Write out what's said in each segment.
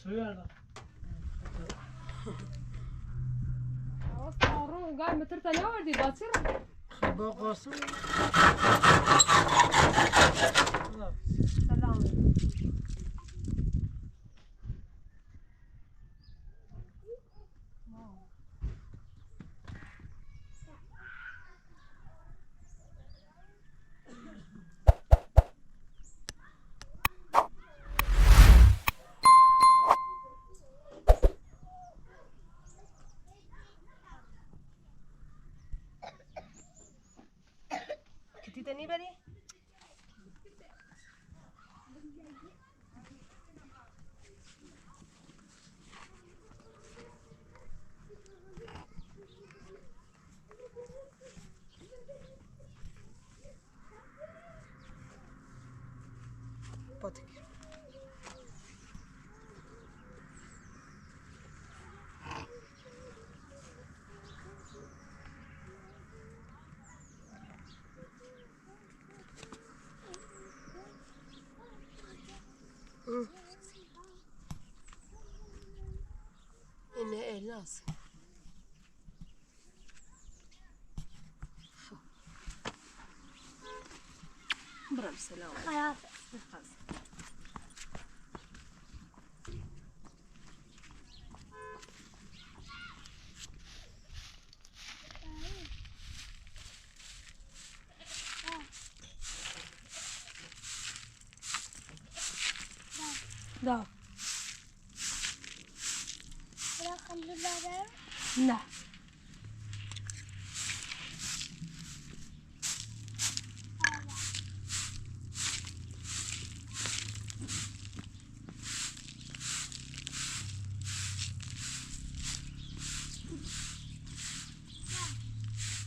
رو قاعد مترتا نوردي باصير. خبا قاسم. سلام. كنتي تاني بالي؟ باتك. إنه إيه ناس. برا بالسلامة. خلاص. خلاص. دا. نه.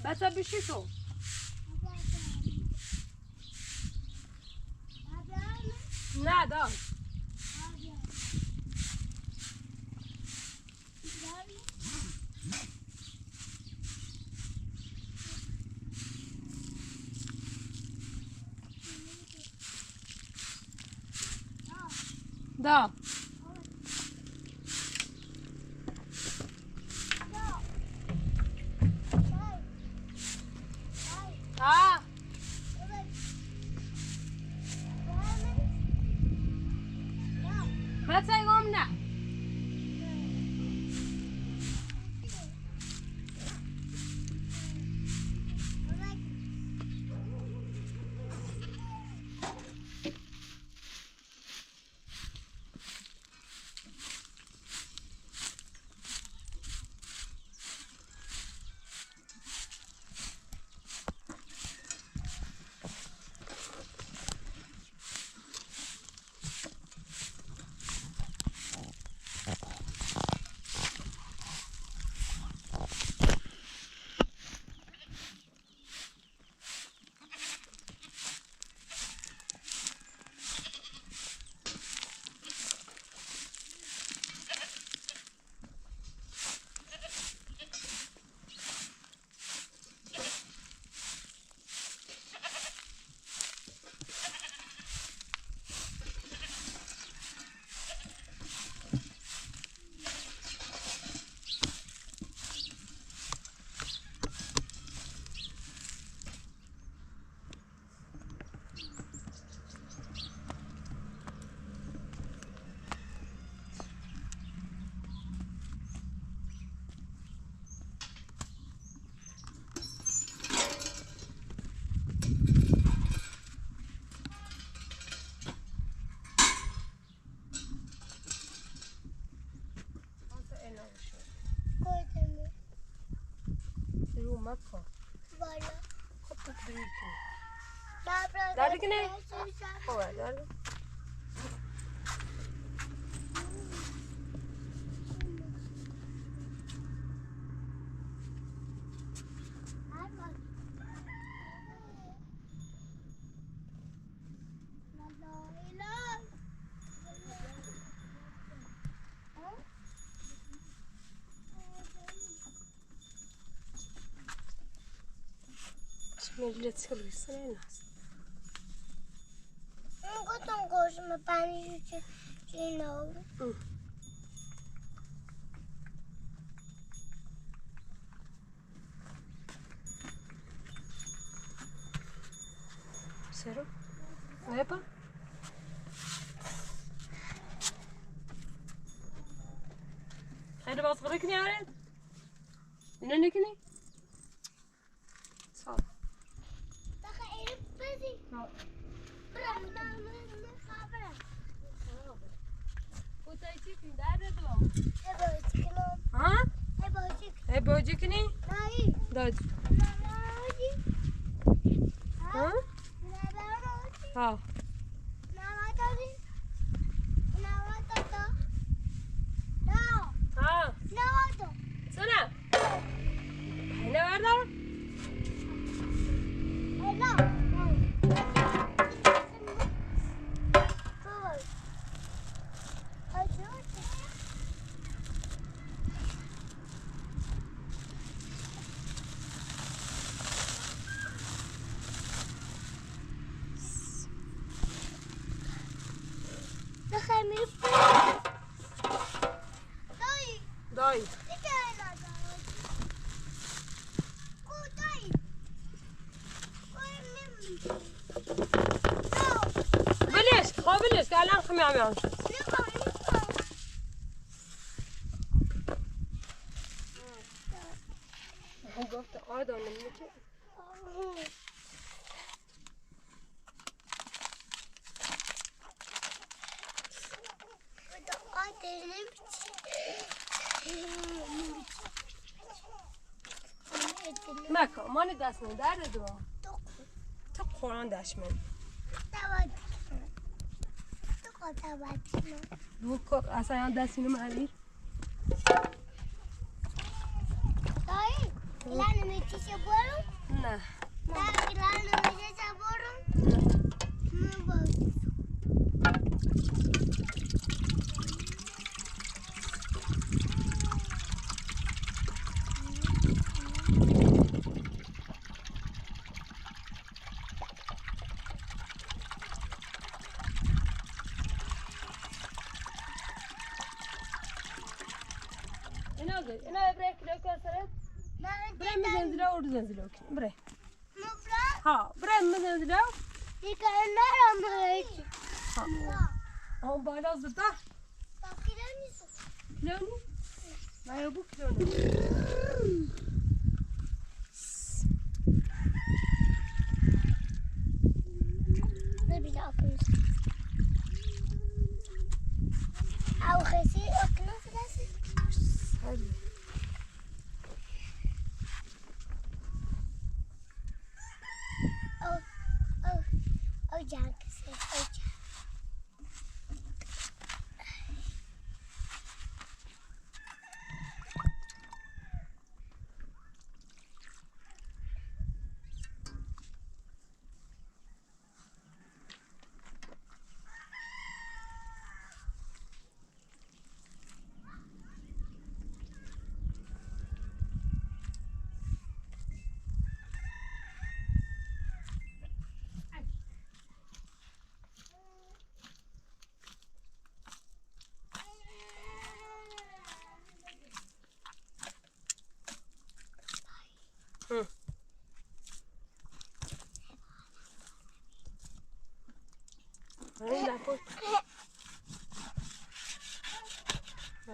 بس بشيشو. نه دا. دا. آه. ما تسيقوم نه. درد کنه؟ خوبه درد. Millet sırrısın en az. Ngotong koşma ben you know. Seru. Epa. خير بس غركني يا ولد. ننكني. صار. ها؟ بوجيكني؟ داد. ها؟ ها. ها. سنة. هنا وردة؟ داي. بلش خو بلش الان خمي عم يعمل. گفت آدم نمیشه. مکن مانی دست من درد دو تا قرآن دست من بو اصلا دست اینو معلی نه بري ها بري مزنزلو ها بالا زدا كلوني ما يبو كلوني أو خسي أكلو في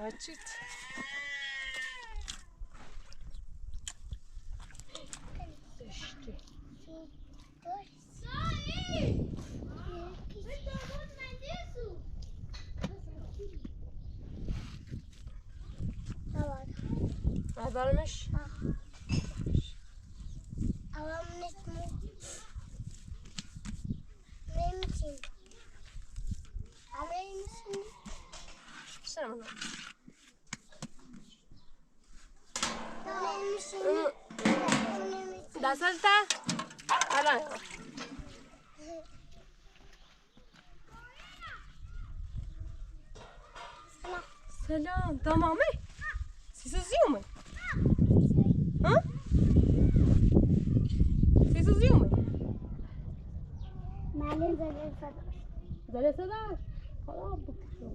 Açıt. Düştü. Habermiş. دستت الان سلام تمامي سيسوزيومي ها سيسوزيومي معلم زلزال صدر زلزال صدر خلاص بكشو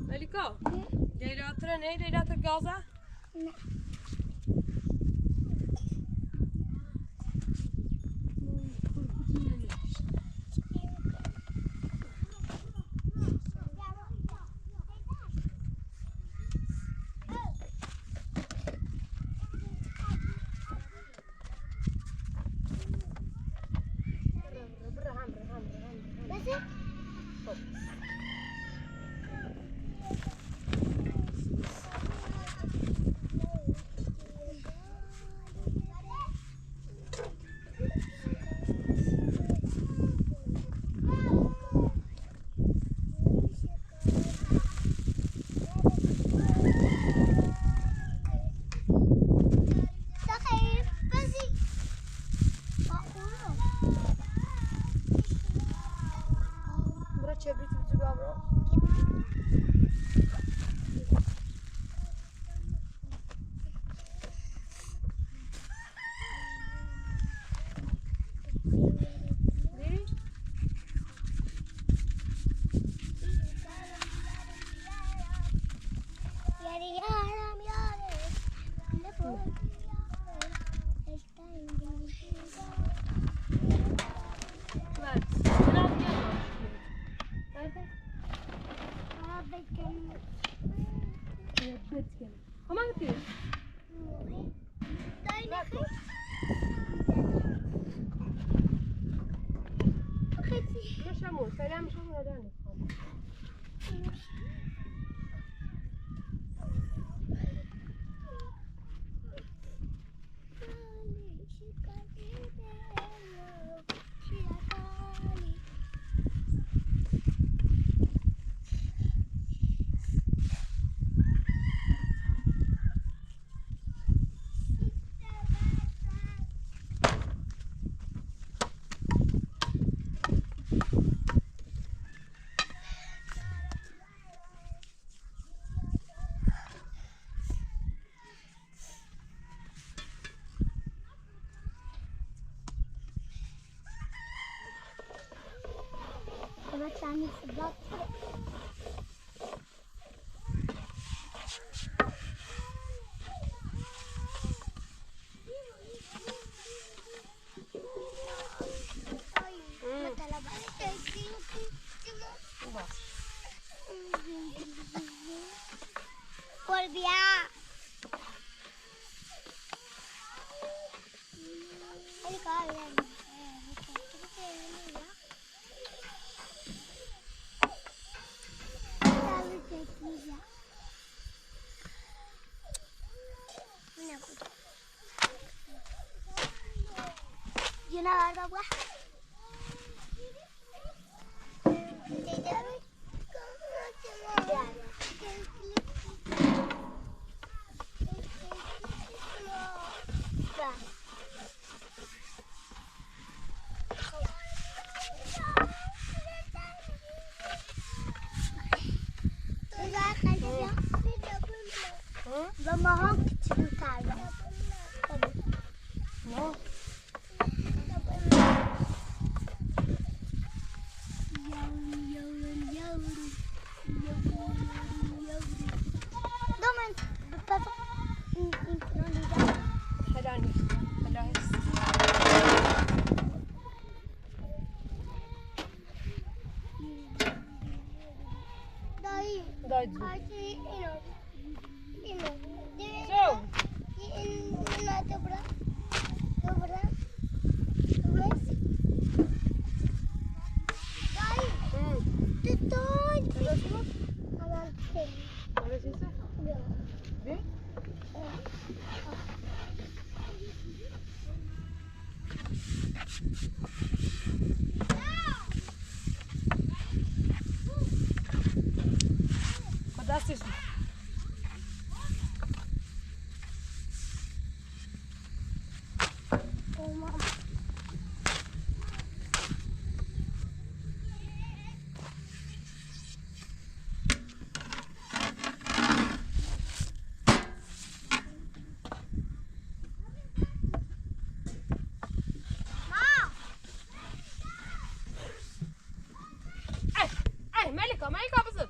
ملكة. نيري لا تقاضى؟ لا. ملكة ملكة بزر.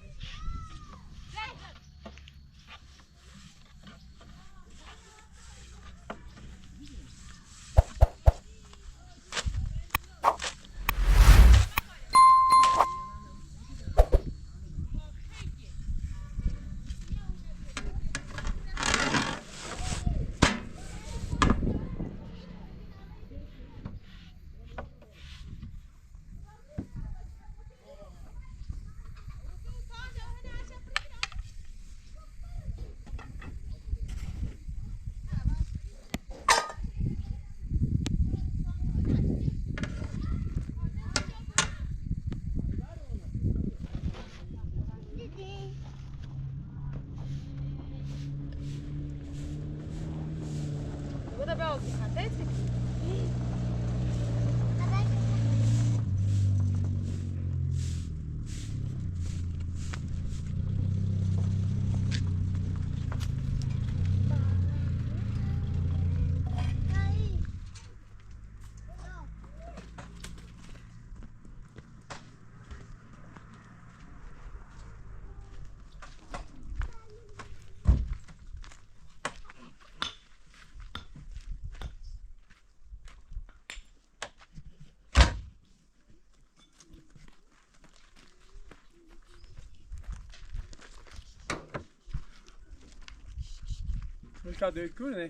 Puxa do cu, né?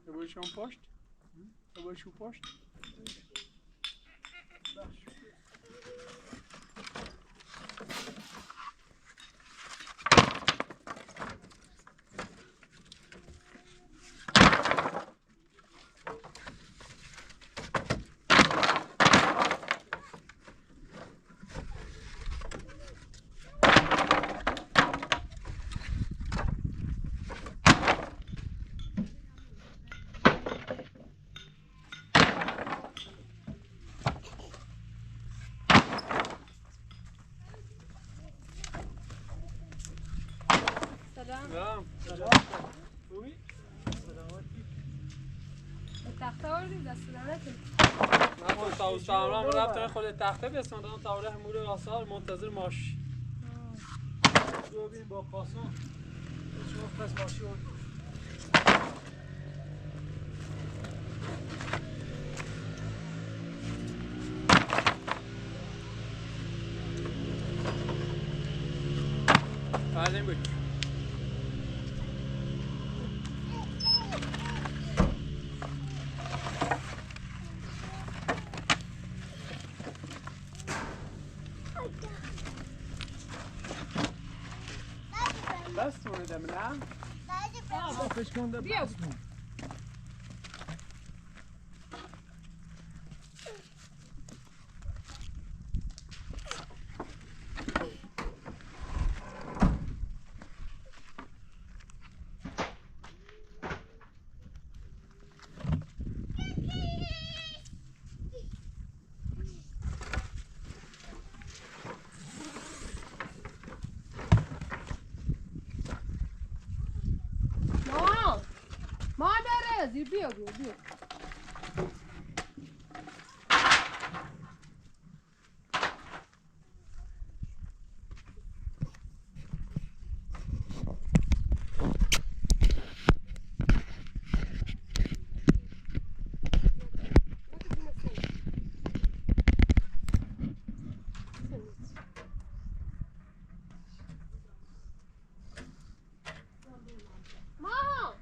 Eu vou deixar um poste. Eu vou deixar um poste. سلام. سلام. خوبی؟ سلامتی. تخته آوردیم دست دادنتون. من تا سلام رفتم خود تخته بسندم تا مور آثار منتظر ماش. ببین با قاسم شما پس ماشی بعدين بود. بس ورده نه؟ فکر کنم بیا. بس بود. مامان مادره زیر بیا بیا بیا. مامان.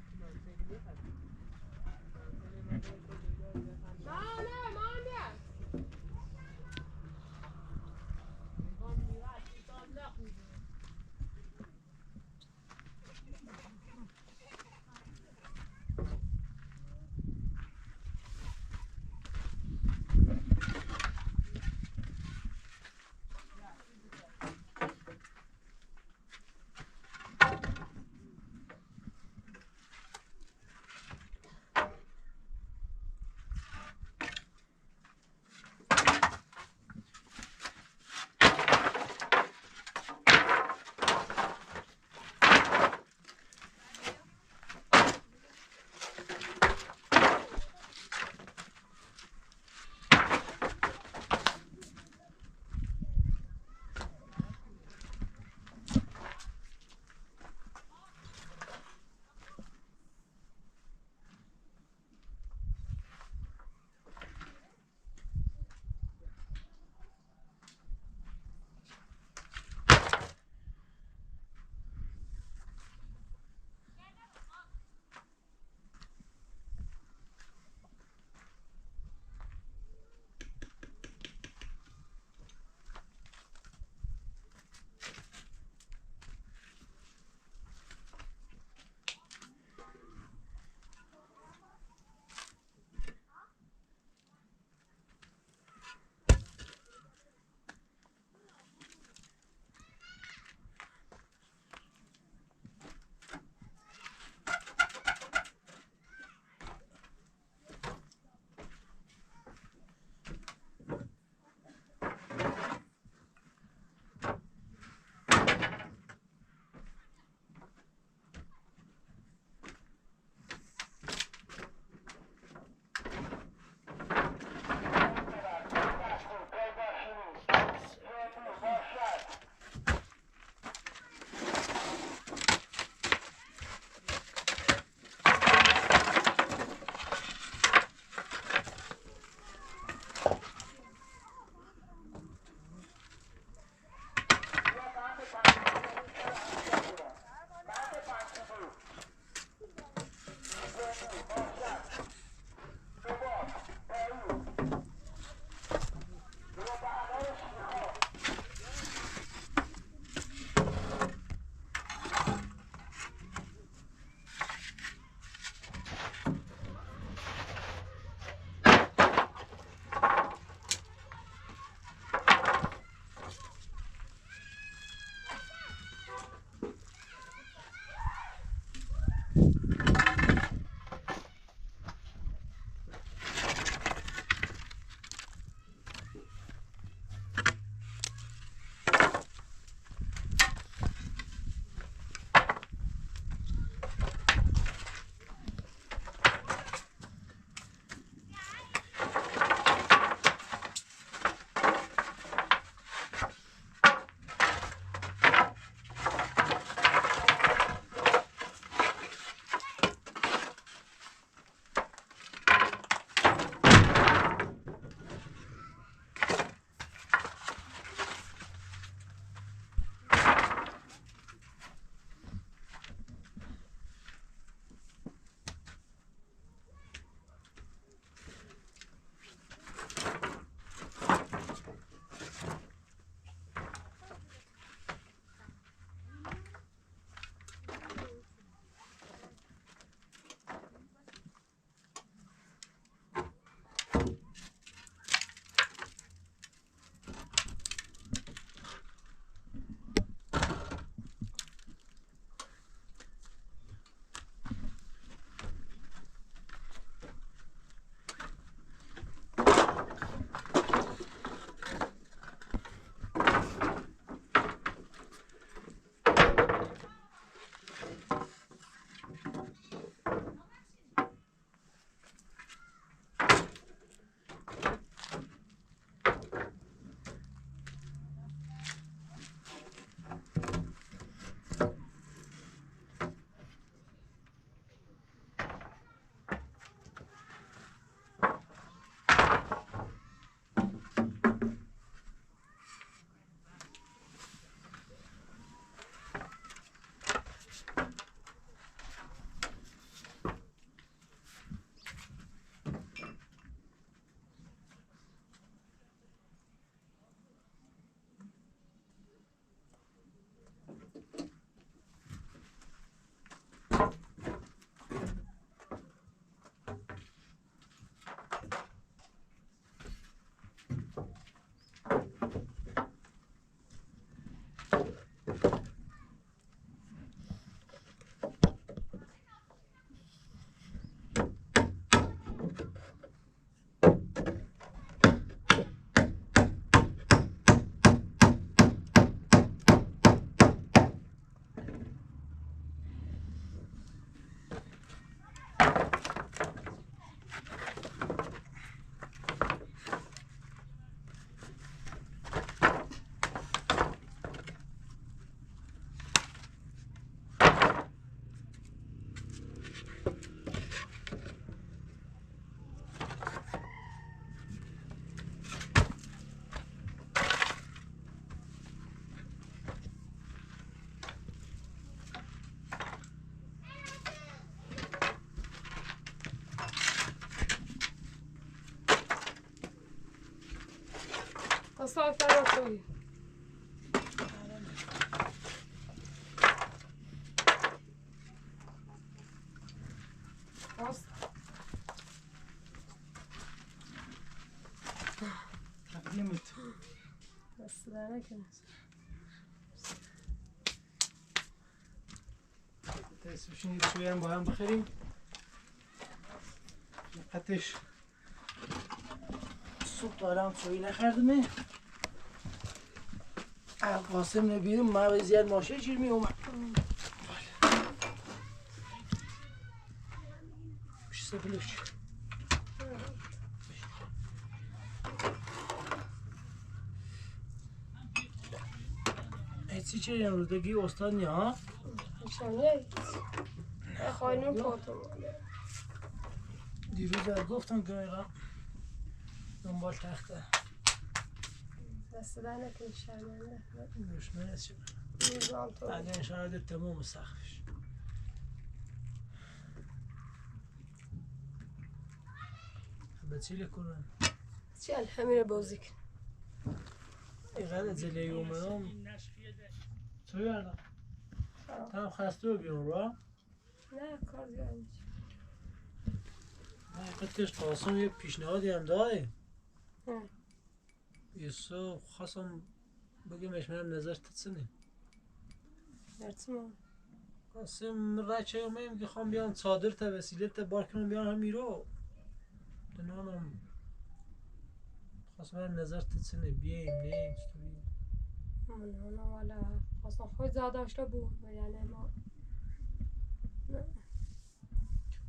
صار فروتوي. تقدیمت. بس لا نکنه. تاسفشین چوی هم با هم بخریم. قطش صبح دارم چوی نخردمه. قاسم نبیرم ما زیاد ماشه چیر می اومد. سفلش. هیچی چه امروز دیگه استاد نی ها؟ نشانه خانم پاتو دیروز گفتم که میگم دنبال تخته. دست در نکنی شرمنده. دشمن از چه؟ نظام تو. بعد انشاءالله تمام سقفش. بچه کنن. چی الهمین بازی کن. اینقدر زلی اومدم. تو یادم. تمام خسته و بیرون را؟ نه کار دیگه نمیشه. حقیقتش قاسم یه پیشنهادی هم داره. یه صبح خواستم بگمش منم نظر تو چنه. نرتم. قاسم رچه اومیم که خوام بیان چادر تا وسیله تا بار کنم بیان هم میرو نانم خواستم برم نظر تا چنه بیایم نیم چطوری. نه والا قاسم خود زاداشته بود، یعنی ما نه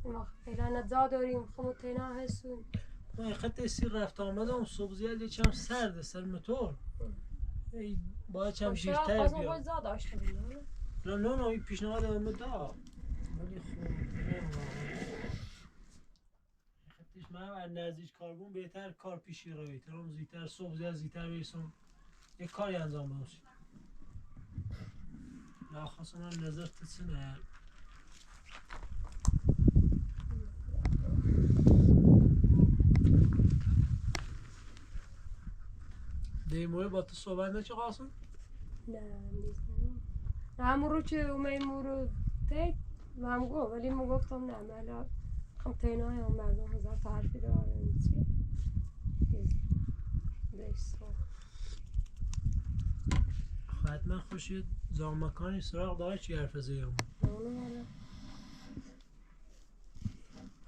ما فعلا زاد داریم خمو تینا هستیم. ما خط سی رفت آمدم صبح زیاد یکم سرده سر موتور. ای باید چم دیرتر قاسم بیام. خود زاد داشته بود. نه نه نه، این پیشنهاد هم دا، ولی خب خطش من از نزدیک کاربون بهتر کار پیشی روی ترم زیتر صبح زیاد زیتر بیسم یه کاری انجام بدم. نه خواستم من نظر تسنه دیموی با تو صحبت نچه قاسم؟ نه نیست. نه همون رو که اومدیم رو تیت و هم گفت، ولی من گفتم نه من خم تینا هم مردم هزار تا حرفی دارن چی بیسو. حتما خوشی زامکانی سراغ داره چی حرف زیم. نه.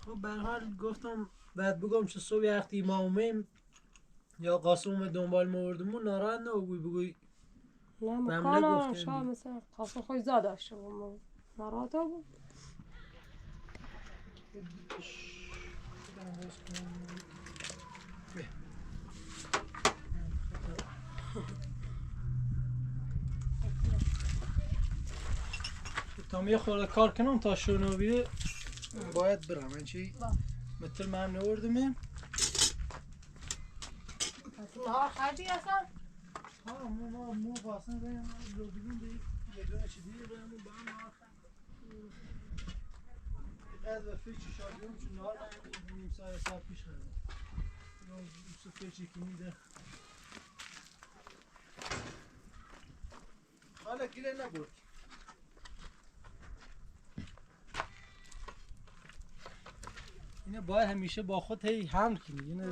خب به هر حال گفتم بعد بگم چه صبح وقتی ما اومیم یا قاسم اومد دنبال ما بردمون ناراحت نبوی بگوی. نه ممنون مکانا گفتم. شا مثلا قاسم خود زاد داشته بود ناراحت بود. تا یه خورده کار کنم تا شونو بیه باید برم. من چی؟ مثل من نوردمه. نهار خرجی اصلا؟ ها مو مو قاسم بریم لودگون دی یه دونه چی دیگه بریم با هم نهار خرج. قد و فکر شادیوم چون نهار نیم ساعت ساعت پیش خرید. یه فکر که میده. حالا گیره نبرد. اینه باید همیشه با خود هی حمل کنی. اینه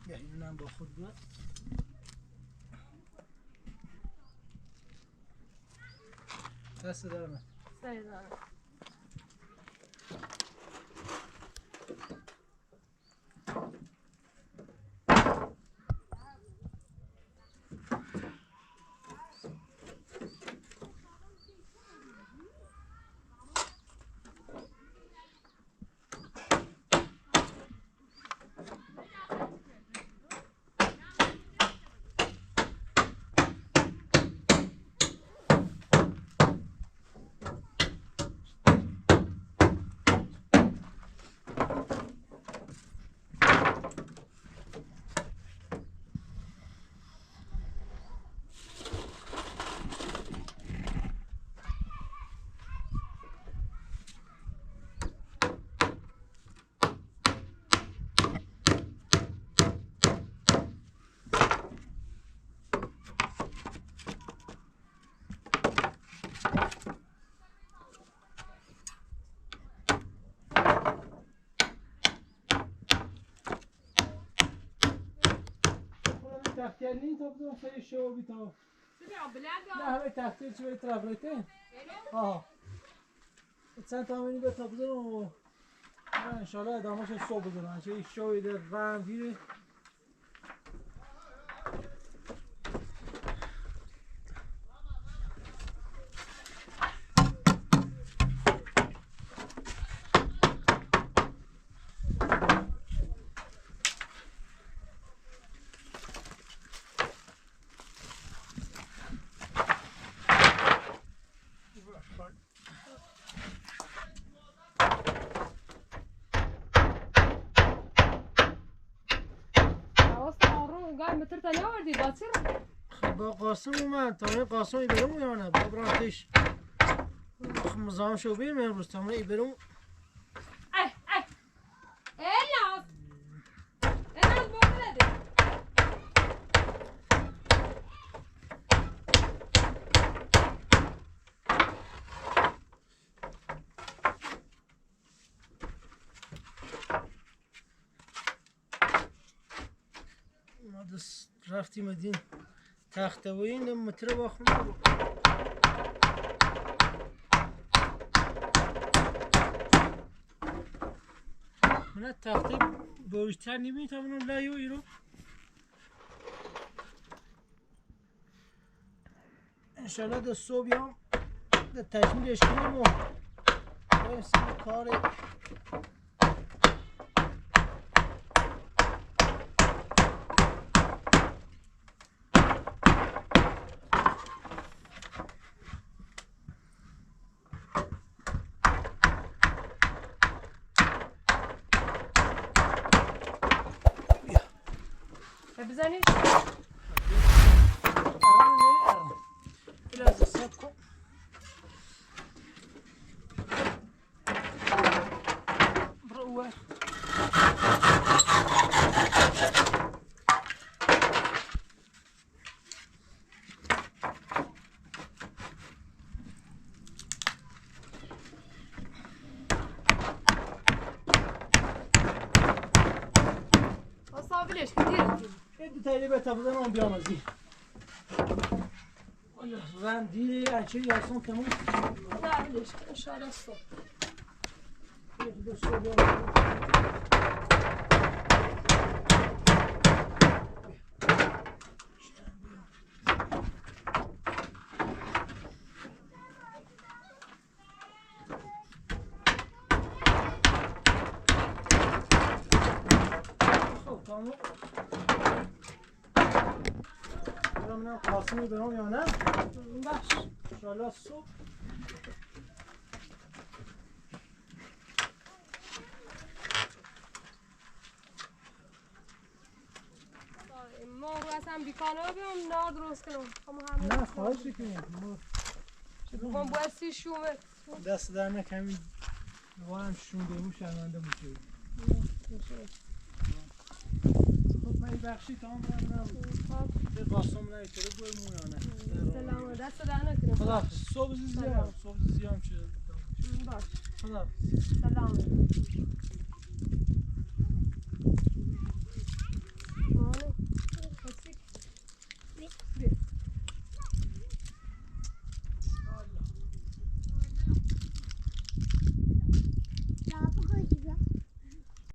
اینم با خود بود. دست دارم. سری دارم. تختیلی تا بدون خیلی شو بی تا. نه همه تختیل چه به طرف رایته؟ آها. چند تا همینی به تا بزنم و انشالله ادامهش صبح بزنم. چه شوی در رم دیره. با قاسم اومد تا من قاسم ایبرم یا نه با براتش مزاحم شو بیم امروز تا من ایبرم. ای ای الناز الناز بوده. ما دست رفتیم دین تخته و این متر با خونه. من تخته بریشتر نمی‌بینی تا منو لایو ایرو. انشالله ده صبح هم ده تکمیلش کنیم و بریم سر کار. بزنیش. لازم صبر کن. برو. اصلا ولش کن دیر. دو تا به تبدن هم بیام از این. والا رم دیره اچه یاسون تموم. نه ولش کن انشالله صبح. دو صبح بیام. خب تمام. برم قاسمی برام یا نه؟ باش. انشالله صبح. ما رو اصلا بیکانه بیام نار درست کنم. همه نه خواهش میکنیم. ما باید سی شومه. دست در نکنیم. هم شونده مو شرمنده میشه. خب من این بخشی تمام برم. به قاسم نه اینطوری بوی مو یا نه. سلام دست در نکنیم. خدا صبح زیام صبح زیام چه. باش. خدا سلام.